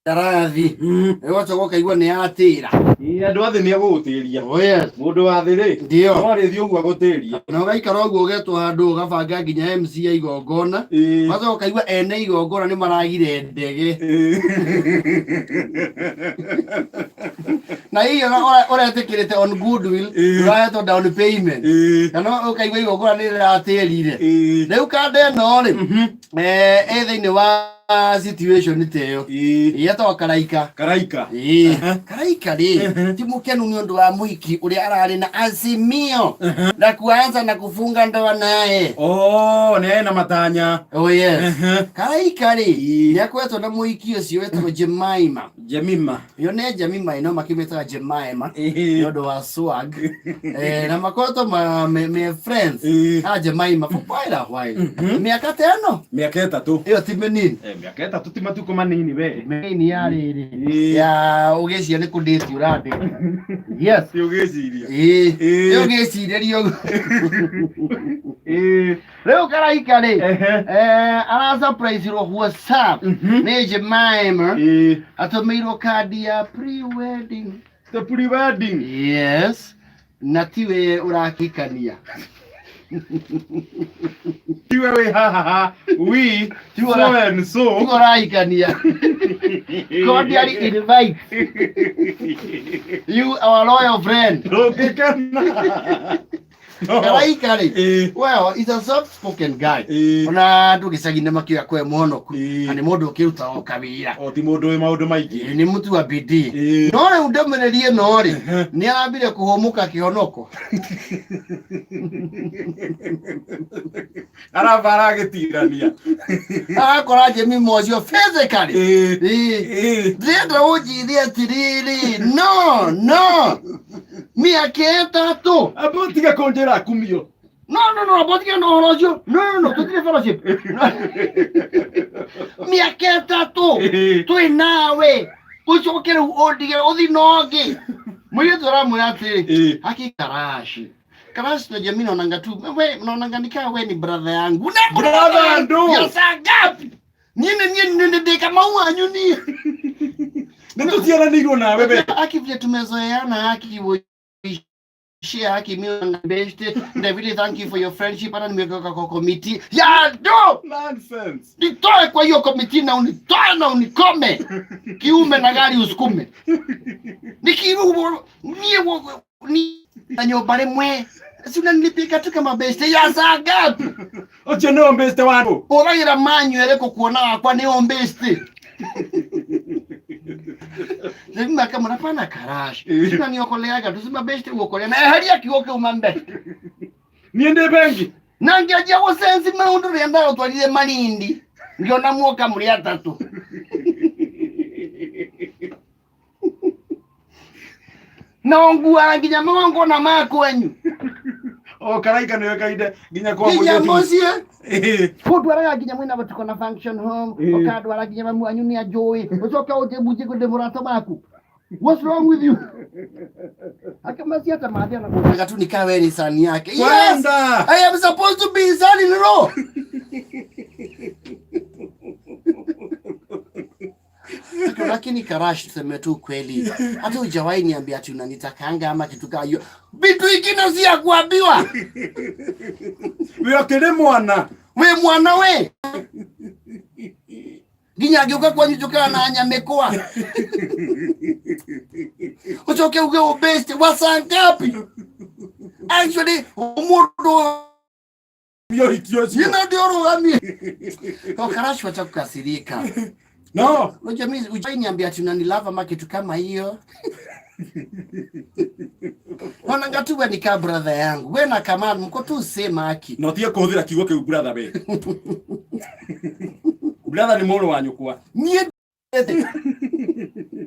Ndarathi ũgacoka ũkaigua nĩ yatĩra. Ĩĩ, andũ a thĩ nĩ agũgũtĩria. Oh yes. Mũndũ wa thĩ rĩ, Ndio. no arĩthiĩ ũguo agũtĩrie. Na ũgaikara ũguo ũgetwo handũ ũgabanga nginya MC ya igongona. Ũgacoka ũkaigua ene igongona nĩ maragire ndege. Na hihi ona ũretĩkĩrĩte on goodwill, ũrahetwo down payment. Kana ũkaigua igongona nĩ rĩratĩrire. Rĩu kanda ĩno rĩ, ĩ thĩinĩ wa situation ta ĩyo. Yetagwo Karaika. Karaika. Ĩĩ. Karaika rĩ, ti mũkenu nĩ ũndũ wa mũhiki ũrĩa ararĩ na azimio na kuanza na kufunga ndoa naye. Oh, nĩ ena matanya. Oh yes. Karaika rĩ, nĩ akoretwo na mũhiki ũcio wetagwo Jemima. Jemima. Yo nĩ Jemima ĩno makĩmĩtaga Jemima nĩ ũndũ wa swag. Na makoretwo me friends na Jemima for quite a while. Mĩaka ta ĩno? Mĩaka 3. Ĩyo ti mĩnini. Mĩaka 3 ti matukũ manini we. Mĩnini ya rĩrĩ. Ya ũgĩciria nĩ kũndĩti ũrandĩti. Yes. Ti ũgĩciria. Ĩĩ. Nĩ ũgĩcirĩria ũguo. Rĩu Karaika rĩ, arasurprise-irwo WhatsApp nĩ Jemima. Atũmĩirwo kandi ya pre-wedding. The pre-wedding. Yes. Na tiwe ũrakikania. Tiwe wĩ haha. We Tiwe so and so. Tiwe ũrahikania. Cordially invite you, our loyal friend. Ndũngĩkena. No. Karaika rĩ, well, he's a soft spoken guy. Ona andũ gĩcagi-inĩ makĩoya kwe mũhonoku. Na nĩ mũndũ ũkĩrutaga o kawĩra. O ti mũndũ wĩ maũndũ maingĩ. Ĩĩ, nĩ mũtu wa bidii. No rĩu ndũmĩrĩri ĩno rĩ, nĩ arambire kũhũmũka kĩhonoko. Aramba aragĩtirania. Arakora Jemima ũcio physically. Ĩĩ. Ndĩrenda ũnjĩre atĩrĩrĩ, no no, mĩaka 3. Amba tiga kũnjĩra kumio. No no no, amba tiga na ũhoro ũcio. No no no, tũtirĩ fellowship. Mĩaka 3 twĩ nawe, ũcoke rĩu ũndige ũthi na ũngĩ. Mũirĩtu aramwĩra atĩrĩ, haki Karashi. Karashi, unajua mimi naonanga tu we, naonanga nikaa we ni brother yangu. Na Brother ndo. Ya saa ngapi? Nini nini nini ndika maua nyuni. Nĩ tũciaranĩirwo nawe we. Haki vile tumezoeana, haki share, haki mimi na best. And I really thank you for your friendship. Hata nimeweka kwa committee. Ya do. Nonsense. Nitoe kwa hiyo committee na unitoe na unikome. Kiume na gari usukume. Nikiru nie ni na nyũmba rĩmwe. Si unanilipika tu kama best ya saa ngapi? Ũcio nĩ best wa andũ. Ũragĩra manyu ĩrĩkũ kuona wakwa nĩ best. Lazima kama unapana Karash. Sina niokoleaga tu sima best uokolea. Na eheria kiugo kĩu mambe. Niĩ ndĩ bengi. Na ngĩanjia gũcenji maũndũ rĩrĩa ndagũtwarire Malindi. Ngĩona muoka mũrĩ atatũ. No nguaga nginya magongona ma kwenyu. O Karaika nĩwe kainde nginya kwa Nginya mũirĩtu. mũciĩ. Kũndwaraga nginya mwĩna tuko na function home. Ũkandwara nginya mamu wanyu nĩ anjũĩ. Ũcoke ũnjĩmbunjie ndĩ mũrata waku. What's wrong with you? Akamasia hata maadhi anakuona tu nikaa wewe ni sani yake. Yes! Kwenda. I am supposed to be his son in law. Lakini Karash, tuseme tu kweli, hata hujawahi niambia ati unanitakanga ama kitu kama hiyo. Vitu ingine si ya kuambiwa. Wewe akĩrĩ mwana. We mwana we. Nginya ngĩũka kwanyu njũkaga na nyamĩkwa. Ũcoke uge ũbest wa saa ngapi? Actually, mũndũ Ũhiki ũcio. Nina ndio ũrũgamie. Kwa Karash, wacha kukasirika. No. Unajua mimi hujai niambia ati unanilove ama kitu kama hiyo. Naonanga tu we ni ka brother yangu. We na Kamal mko tu same haki. No tige kũhũthĩra kiugo kĩu brother we. Brother nĩ mũrũ wa nyũkwa. Niĩ ndĩ.